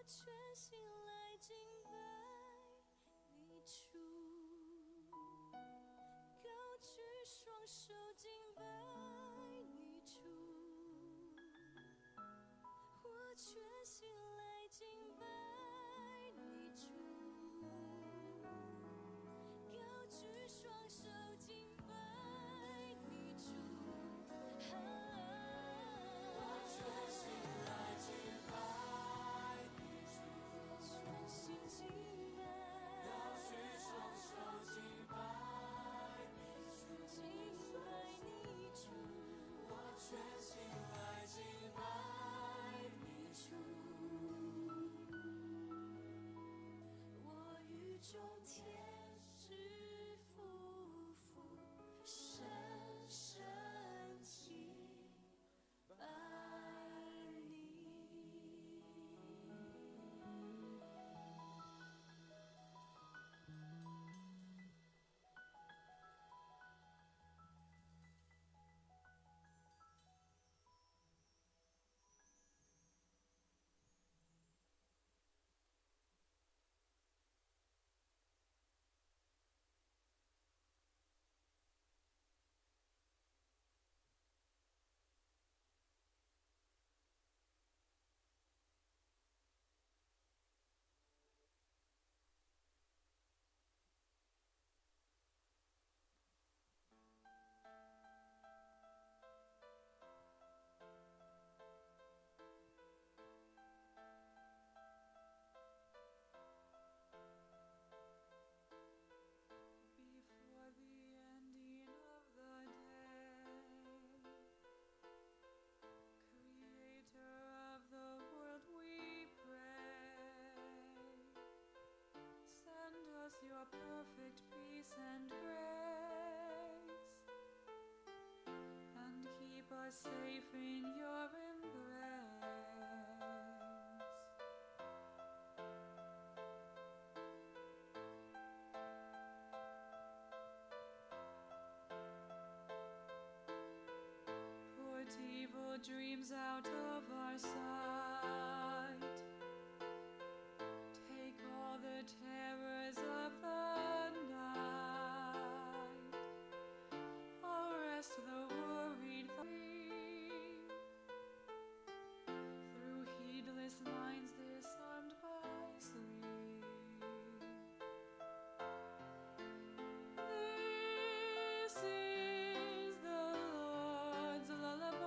全心來敬拜你主，高舉雙手敬拜你主，我全心來敬拜你主，高舉雙手敬拜你主。我全心來敬拜你主，全心敬拜，高舉雙手敬拜你主，敬拜你主，我全心來敬拜你主。我與眾天使夫婦深深敬拜你。 Before the ending of the day, Creator of the world, we pray. Send us your perfect peace and grace, and keep us safe in your embrace. Put evil dreams out of our sight. Take all the terrors of the night. Arrest the worried thief through heedless minds disarmed by sleep. This is the Lord's lullaby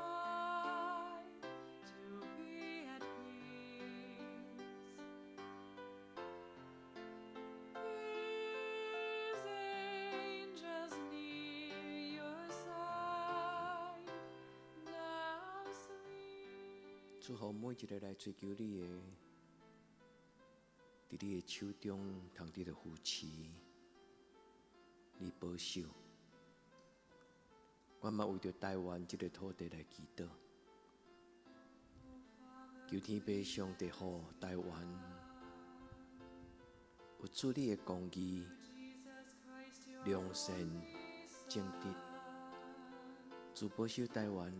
to be at peace. His angels near your side now sleep. 祝福每一个來追求你的，佇你的手中通得著扶持，你保守。我嘛為著台灣這个土地來祈禱，求天父上帝予台灣有主你的公義、良善、正直，主保守台灣，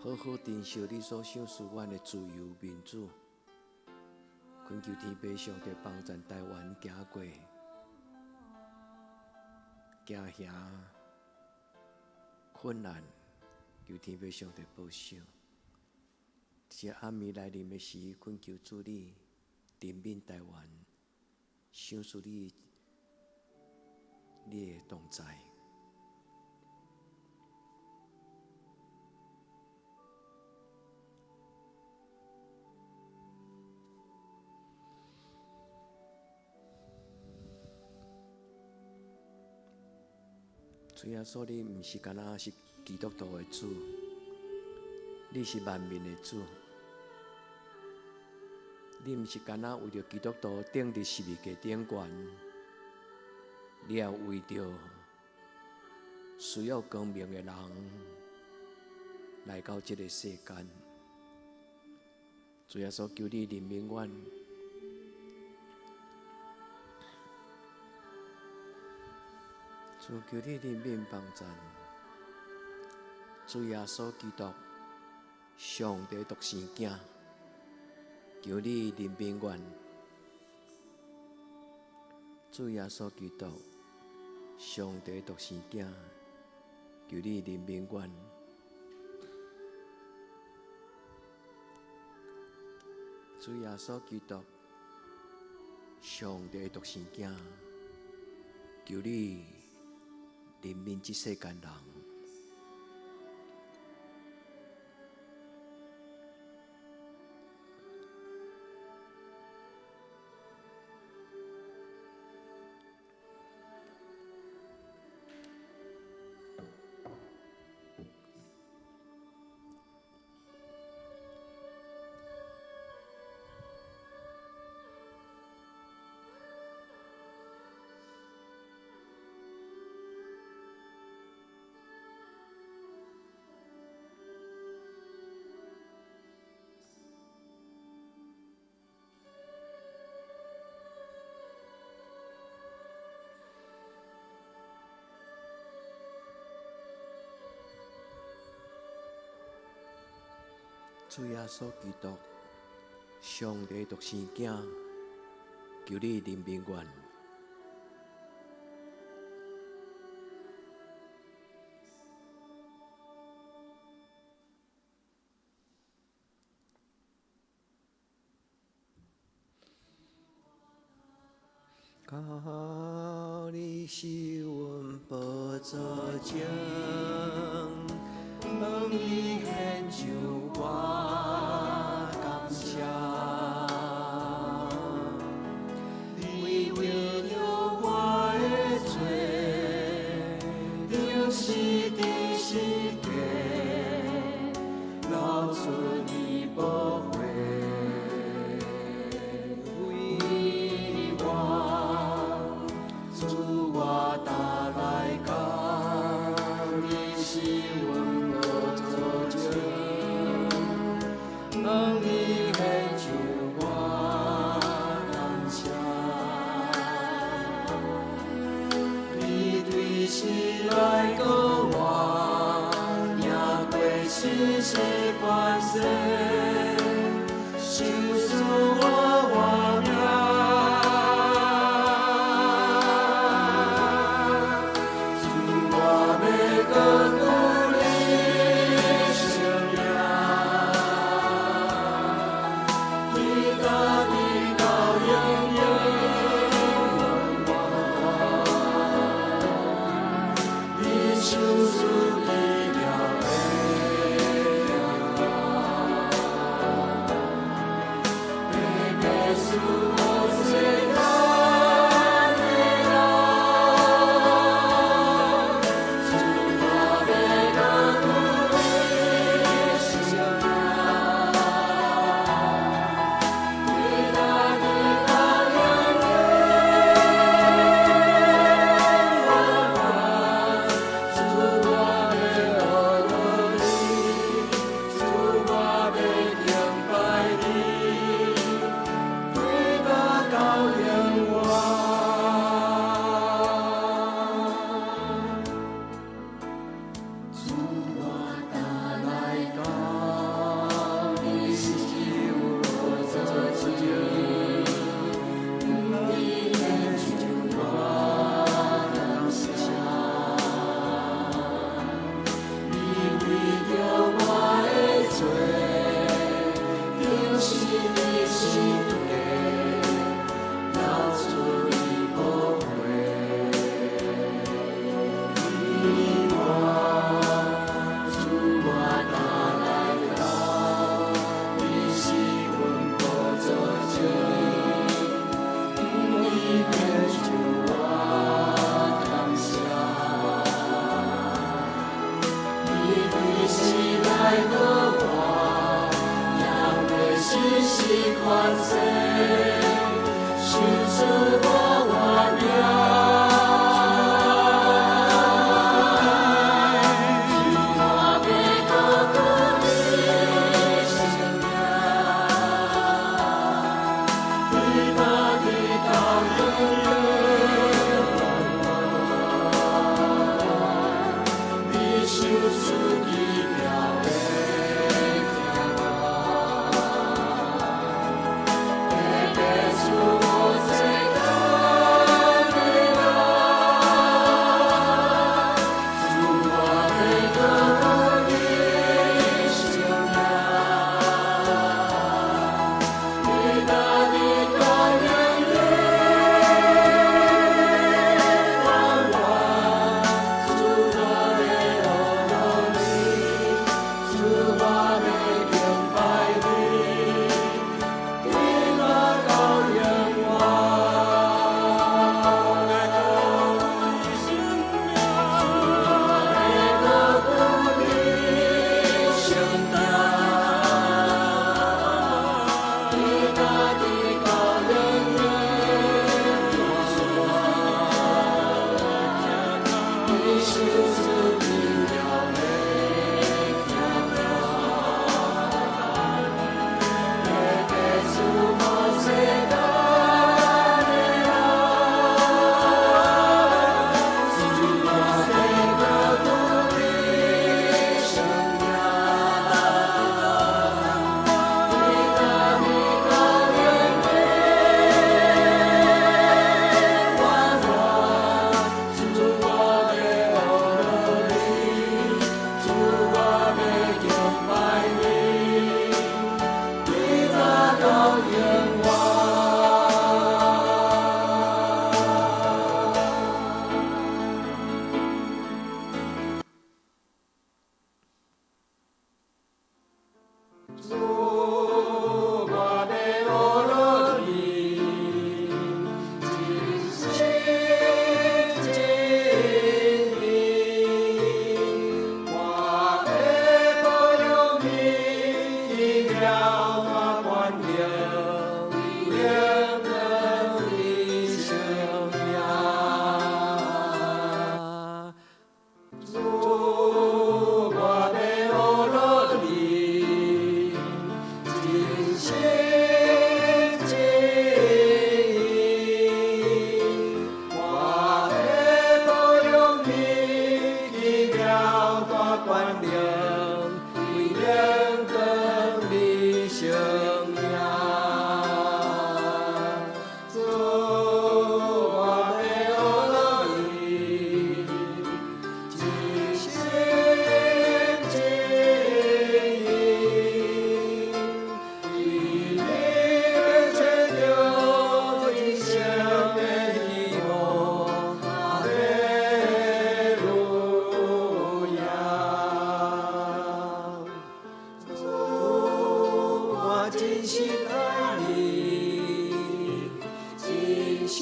好好珍惜你所賞賜阮的自由民主。懇求天父上帝幫助台灣行過，行遐困難，求天父上帝保守。這暗暝來臨的時，懇求主你憐憫台灣，賞賜你你的同在。主耶穌，你毋是干焦是基督徒的主，你是萬民的主。你毋是干焦為著基督徒釘佇十字架頂懸，你也為著需要光明的人來到這个世間。主耶穌，求你憐憫阮。主，求你憐憫幫贊。主耶穌基督，上帝獨生囝，求你憐憫阮。主耶穌基督，上帝獨生囝，求你憐憫阮。主耶穌基督，上帝獨生囝，求你憐憫這世間人。主耶穌基督，上帝獨生囝，求你憐憫阮。靠你是阮寶座前，向你獻上我感謝。你為著我的罪，釘死佇十架，流出你寶血，為我，主我擔來講，你是阮寶座前，向你獻上我感謝。你對死來過我，贏過死是權勢，賞賜我活命。主我欲高舉你聖名，對家己到永永遠遠。你賞賜奇妙的天國，白白賜予世間的人。主我欲高舉你聖名，對家己到永永遠遠。主我欲阿羅你，主我欲敬拜你，對到到永遠。主我擔來講，你是阮寶座前，向你獻上我感謝。你為著我的罪，釘死佇十架，流出你寶血。為我，主我擔來講，你是阮寶座前，向你獻上我感謝。你對死來過我，贏過死是權勢，賞賜我活命。主我欲高舉你聖名，對家己到永永遠遠。你賞賜奇妙的天國，受主奇妙的疼爱，要赐予世间的爱，主我的国度的生命，伟大的高原的愿望，主我欲学你，主我欲敬拜你，直到永遠。主，我欲學你，真心真意，我欲保養你奇妙大權能，為榮光你聖名。主，我欲學你，真心真意，我欲保養你奇妙大權能，為榮光你聖名。主，我欲學你，真心真意，為你欲揣著人生的希望。哈利路亞。主，我真實愛你，真心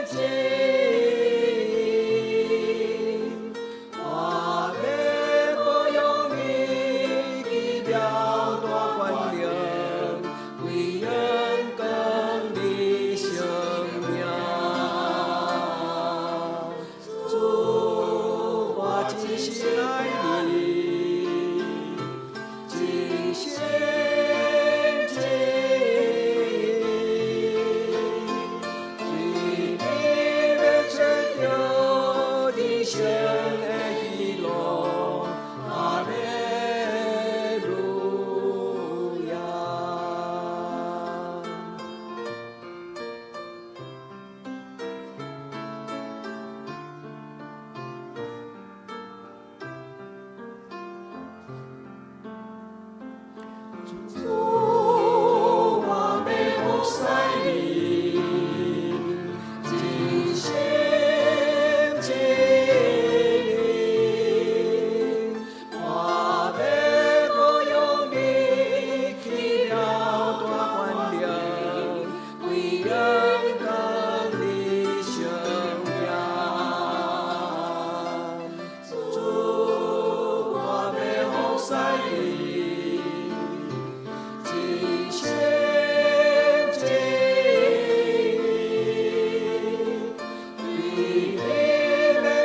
真意，我欲保養你奇妙大權能，為榮光你聖名。主，我真實愛你，真心真意，為你欲揣著人生的希望。哈利路亞。主，我欲服侍你，真心真意，我欲保養你奇妙大權能，為榮光你聖名。主，我欲服侍你，真心真意，為你欲揣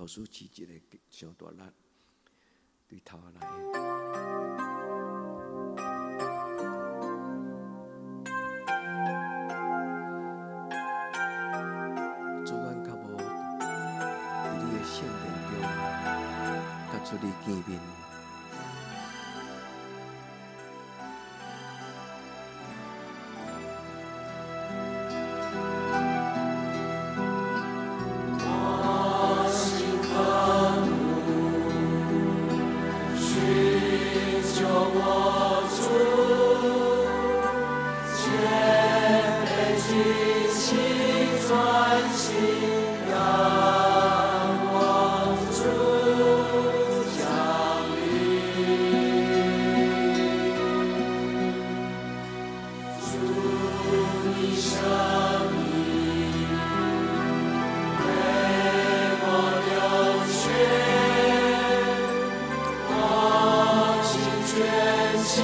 師飼一个傷大力，對頭來。主，阮較無佇你的聖殿中，佮主你見面。我心渴慕，尋求我主，謙卑盡心專心仰望主降臨。主的聖靈為我流血，我心全心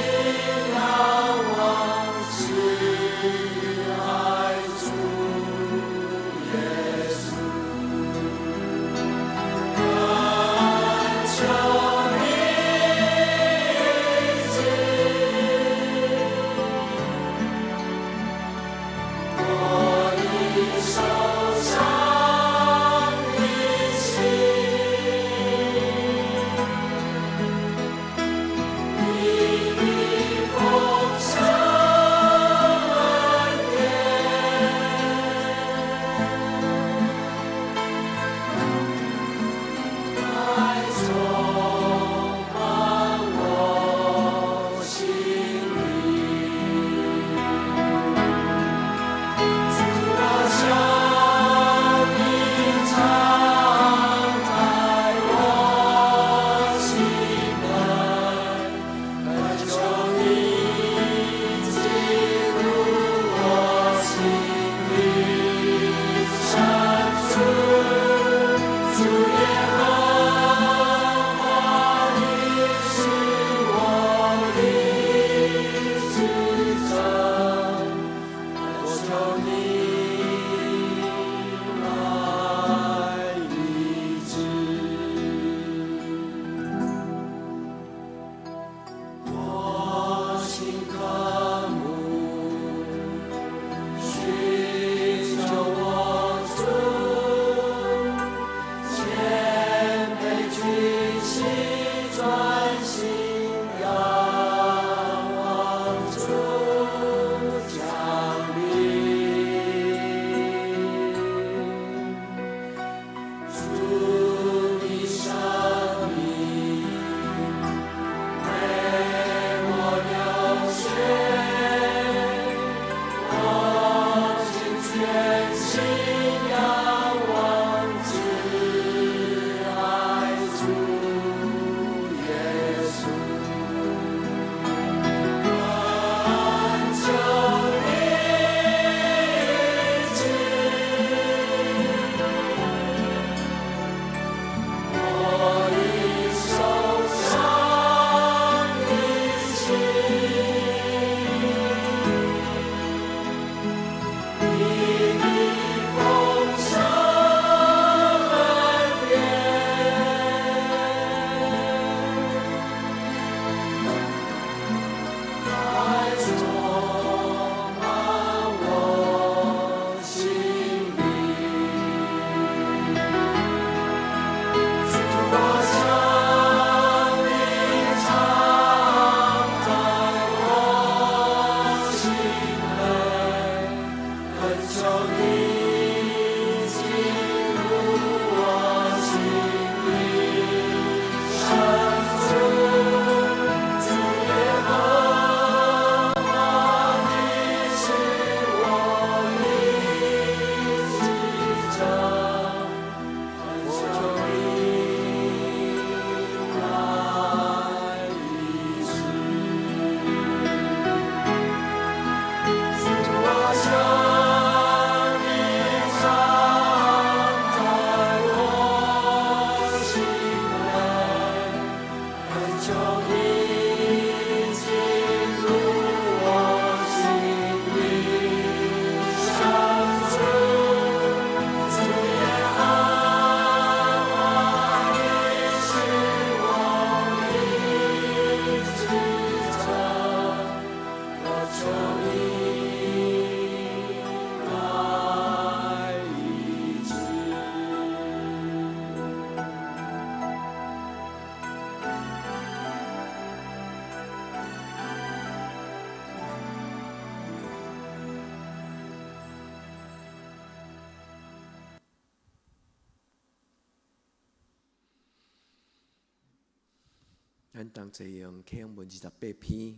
咱同齊用啟用文28篇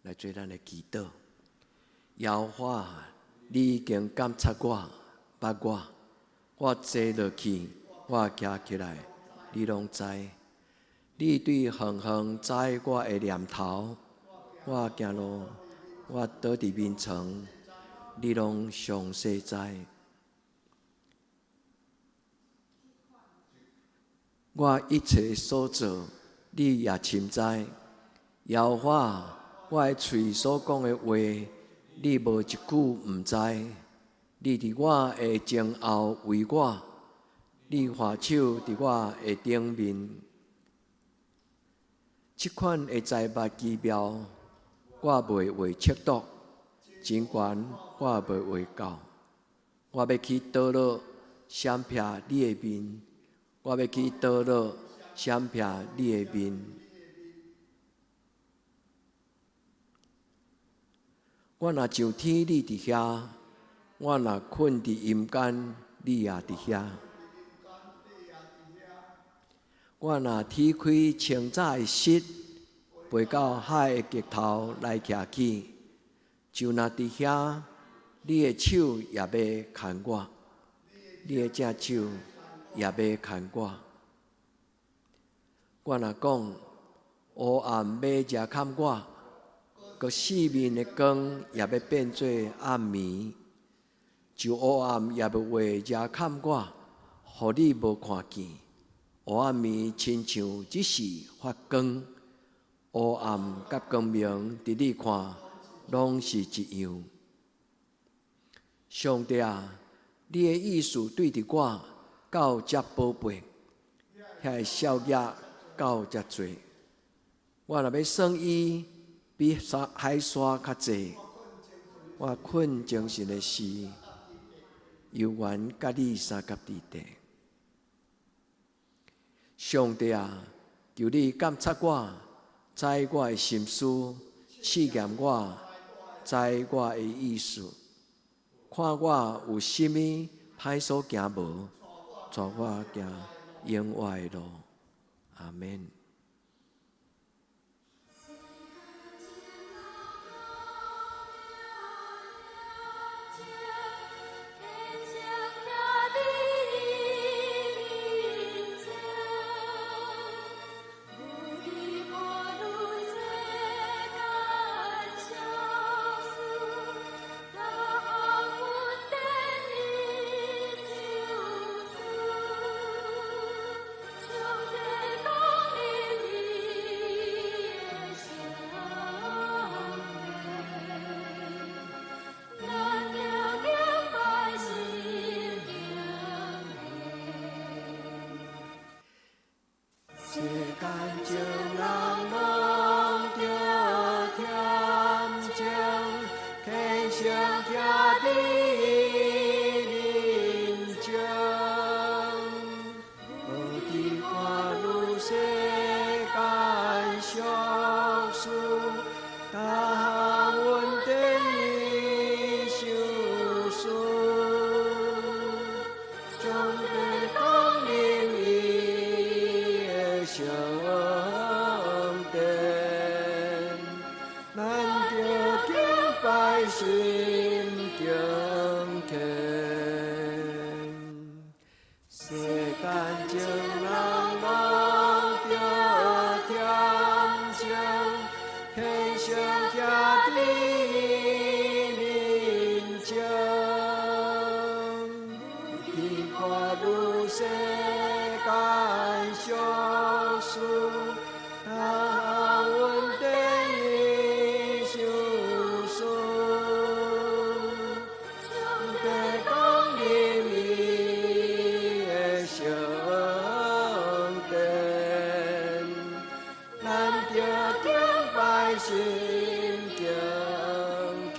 來做咱的祈禱。耶和華，你已經監察我，捌我，我坐落去，我徛起來，你攏知。你對遠遠知我的念頭，我行路，我倒佇眠床，你攏詳細知。我一切所做，你也深知。耶和華，我的喙所講的話，你無一句毋知。你佇我的前後圍我，你橫手佇我的頂面。這款的災物奇妙，我袂會測度，真懸我袂會到。我欲去倒落，閃避你的面；我欲去倒落，閃避你的面。我若上天，你佇遐；我若睏佇陰間，你也佇遐。我若踢開清早的蝕，飛到海的極頭來徛起，就若佇遐，你的手也欲牽我，你的正手也欲牽我。我若講黑暗欲遮蓋我，閣四面的光也欲變做暗暝，就黑暗也袂遮蓋我，予你無看見。黑暗暝親像只是發光，黑暗佮光明，佇你看攏是一樣。上帝啊，你的意思對佇我到遮寶貝，遐个數額到遮濟。我若欲算伊，比海沙較濟。我睏精神的時，猶原佮你相佮佇地。上帝啊，求你監察我，知我的心思，試驗我，知我的意思，看我有啥物歹所行無，帶我行永活的路。阿們。世間情人攏著恬靜，虔誠徛佇伊面前，無佇看汝世間俗事，逐項恩典伊賞賜，將欲降臨伊的聖殿，咱著敬拜心敬虔。世間情人攏著恬靜，虔誠徛佇伊面前，無佇看汝世間俗事，逐項恩典伊賞賜，將欲降臨伊的聖殿，咱著敬拜心敬虔。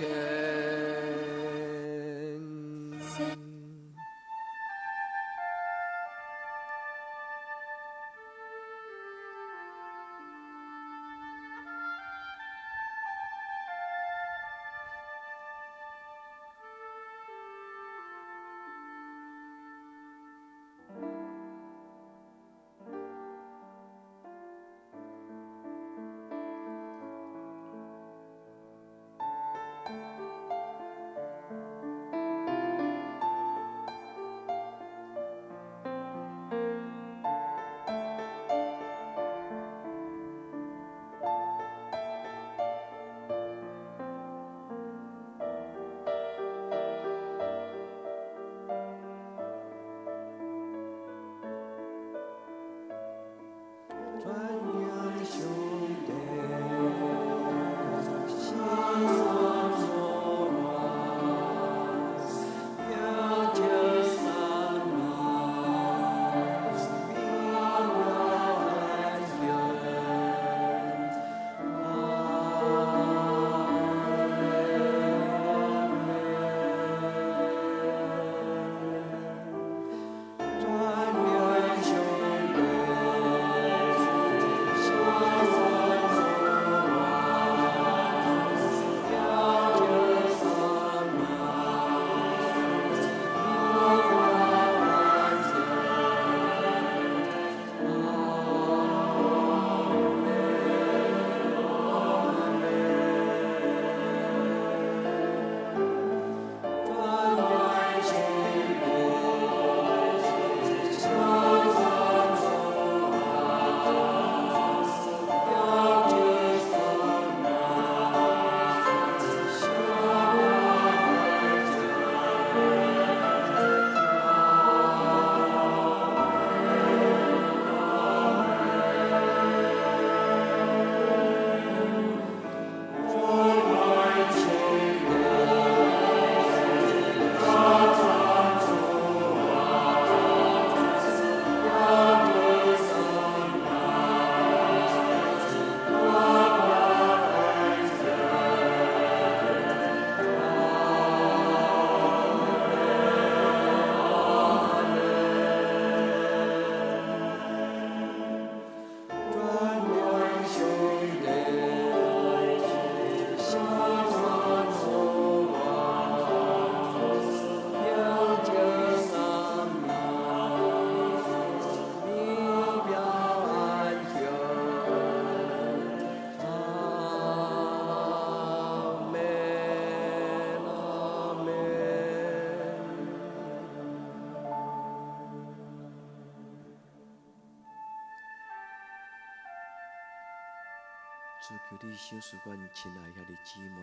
主，求你賞賜阮親愛兄弟姊妹，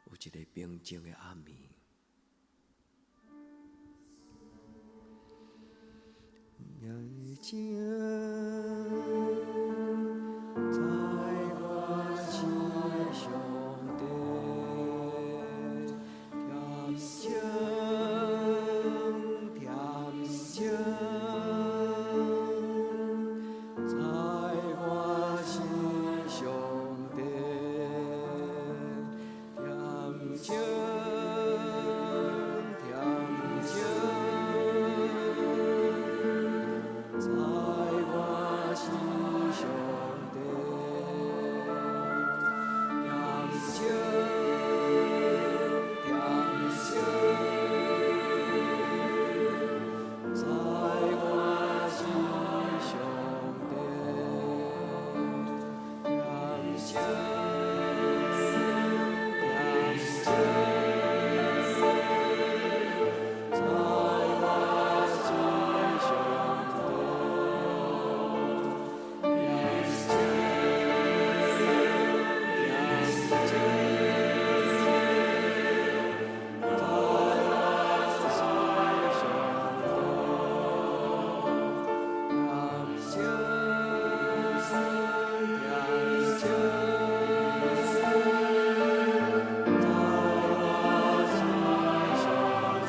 有一个平靜的暗暝。寧靜在我心上底，恬靜恬靜，在我心上底，恬靜恬靜，在我心上底，恬靜恬靜，在我心上底，恬靜恬靜，在我心上底，恬靜恬靜，在我心上底，恬靜恬靜，在我心上底，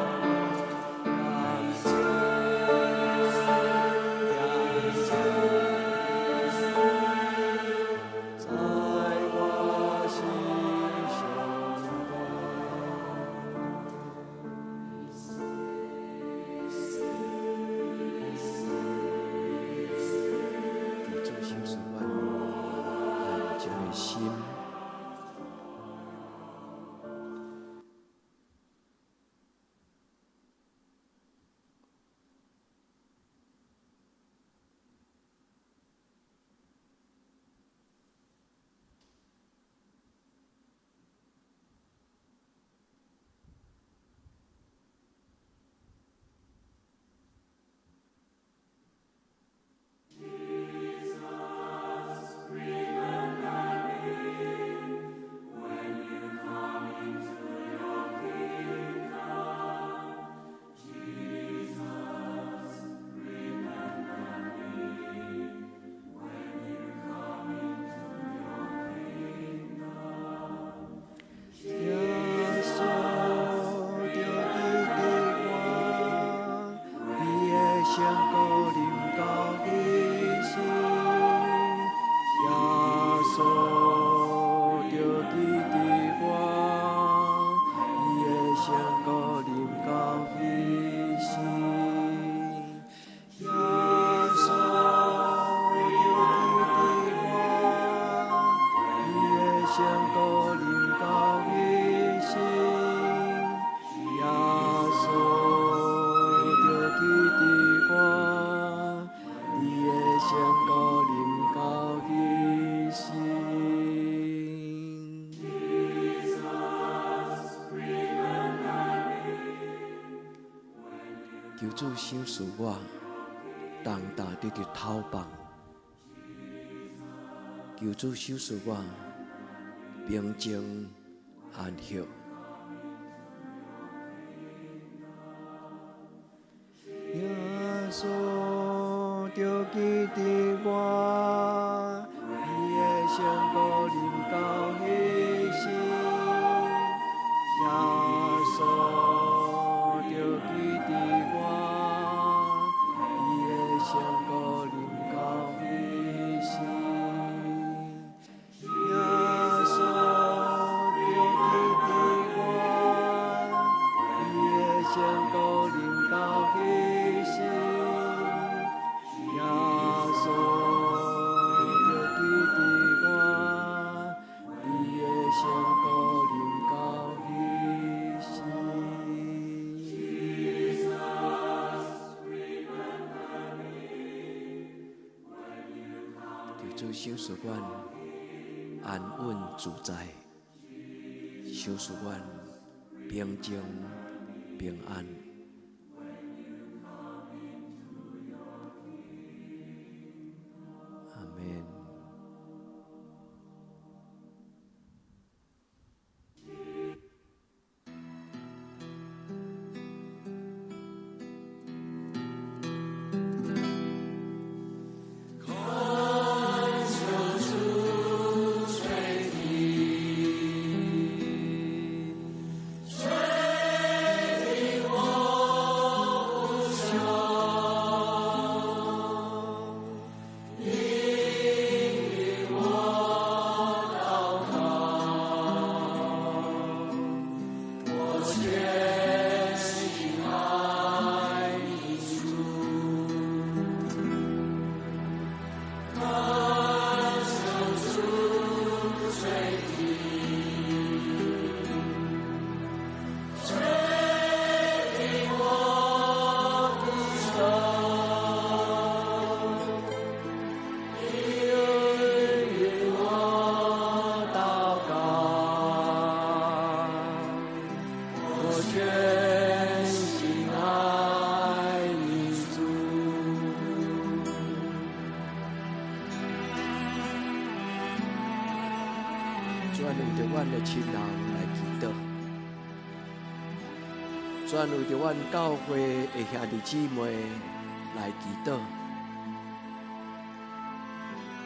恬靜恬靜，在我心上底。求主賞賜阮安靜的心。耶穌著記得我，伊的聖膏臨到彼時。耶穌著記得我，伊的聖膏臨到彼時。耶穌著記得我，伊的聖膏臨到彼時。耶穌著記得我，伊的聖膏臨到彼時。求主賞賜我，重擔得著透放。求主賞賜我，平靜安息。耶穌著記得我，伊的聖膏臨到彼時。耶穌著記得我，伊的聖膏臨到彼時。耶穌著記得我，伊的聖膏臨到彼時。耶穌著記得我，伊的聖膏臨到彼時。求主賞賜阮安穩自在，賞賜阮平靜平安。阿們。主啊，為著阮的親人來祈禱。主啊，為著阮教會的兄弟姊妹來祈禱。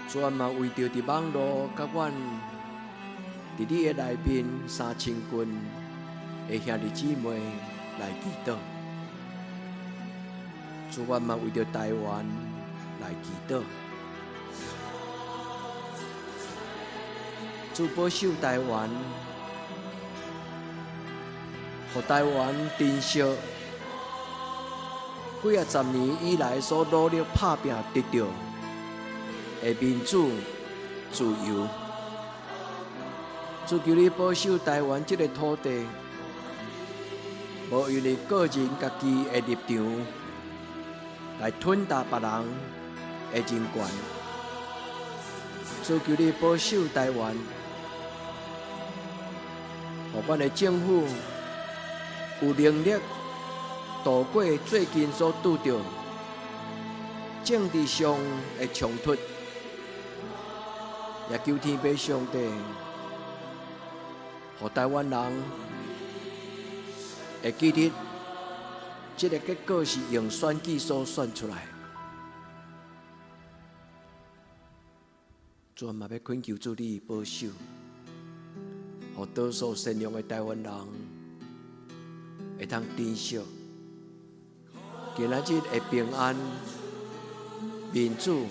主啊，嘛為著佇網路佮阮佇你的內面相親近的兄弟姊妹來祈禱。主啊，嘛為著台灣來祈禱。主保守台灣，予台灣珍惜幾仔十年以來所努力拍拚得著的民主自由。主求你保守台灣這个土地，無因為個人家己的立場來吞噬別人的人權。主求你保守台灣，予阮的政府有能力度過最近所拄著政治上的衝突，也求天父上帝，予台灣人會記得，這个結果是用選舉所選出來。主嘛欲懇求主你保守，予多數善良的台灣人會當珍惜今仔日的平安、民主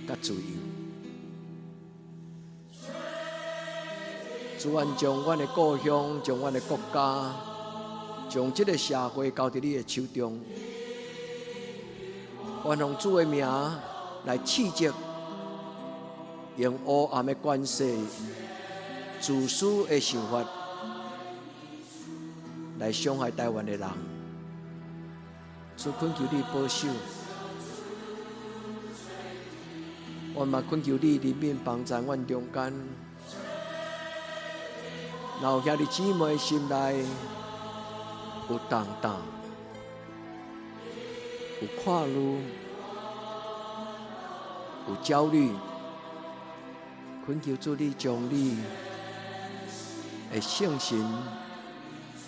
佮自由。主，阮將阮的故鄉、將阮的國家、將這个社會交佇你的手中，願奉主的名來斥責用黑暗的權勢、自私的想法來傷害台灣的人。主懇求你保守，我嘛懇求你憐憫幫助阮中間，若有兄弟姊妹心內有重擔、有掛慮、有焦慮，懇求主你將你的聖神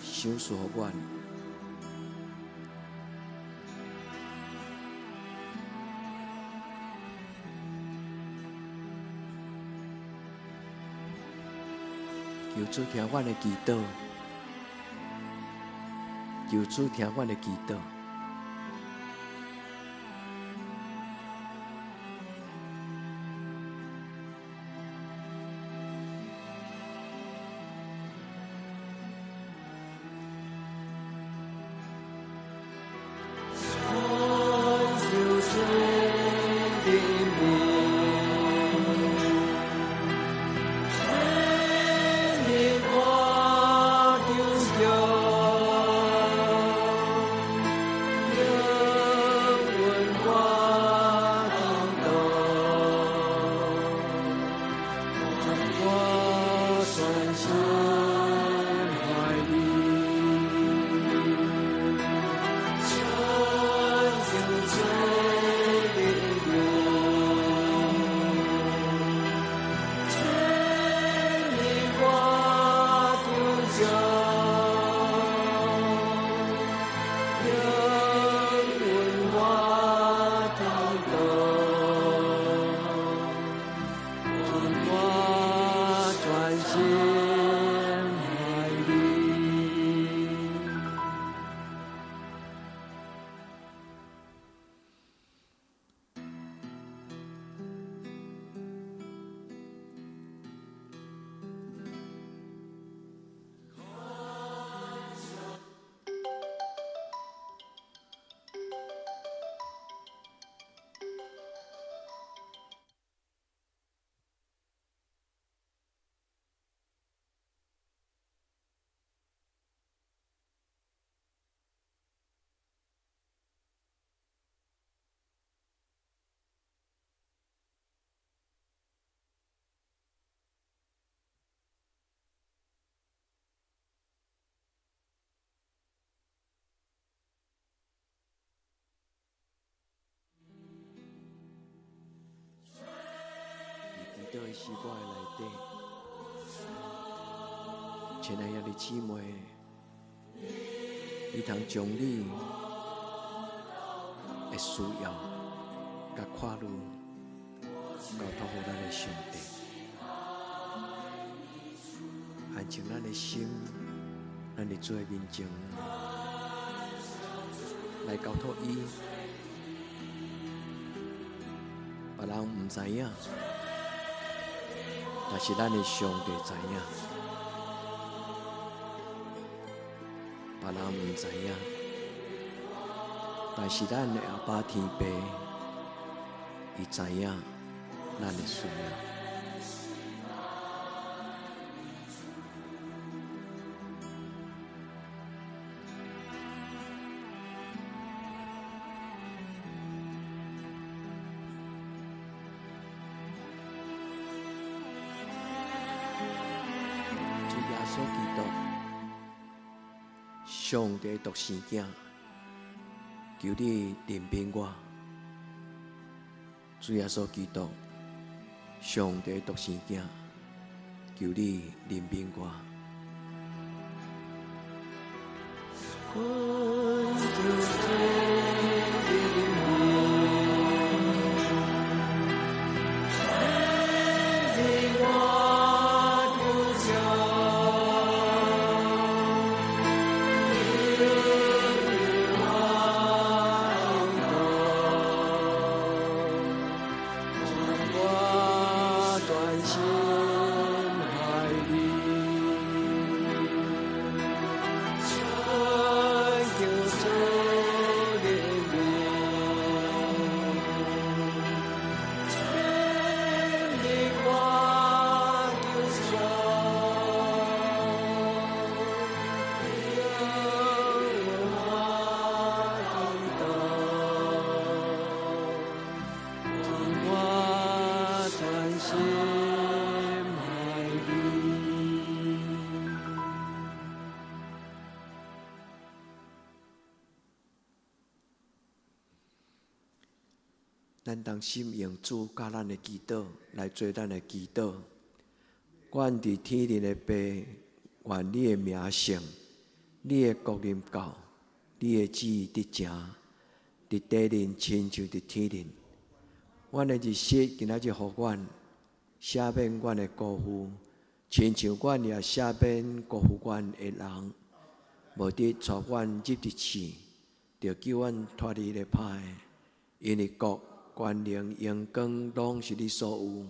賞賜予阮。求主聽阮的祈禱，求主聽阮的祈禱。伫祈禱的詩歌的內底，親愛的姊妹，你通將你的需要佮看慮交託予咱的上帝，安靜咱的心，咱佇主的面前來交託伊。別人毋知影，但是咱的上帝知影。別人毋知影，但是咱的阿爸天父，伊知影咱的需要。主耶穌基督，上帝獨生囝，求你憐憫我。主耶穌基督，上帝獨生囝，求你憐憫我。懇求主憐憫，憐憫我苦求，應允我祈禱，主我專心愛你。懇求主憐憫，憐憫我求救，應允我祈禱，主我專心愛你。咱當心用主教咱的祈禱來做咱的祈禱。阮佇天頂的父，願你的名聖，你的國臨到，你的旨意得成，佇地面親像佇天頂。阮的日食今仔日予阮，赦免阮的辜負，親像阮也赦免辜負阮的人。無得帶阮入佇試，著救阮脫離咧歹的。因為國、權能、榮光，攏是你所有，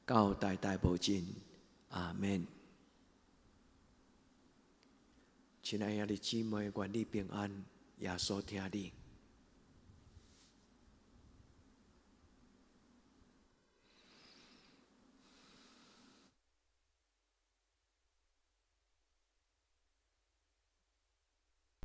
到代代無盡。阿們。親愛的姊妹，願你平安，耶穌疼你。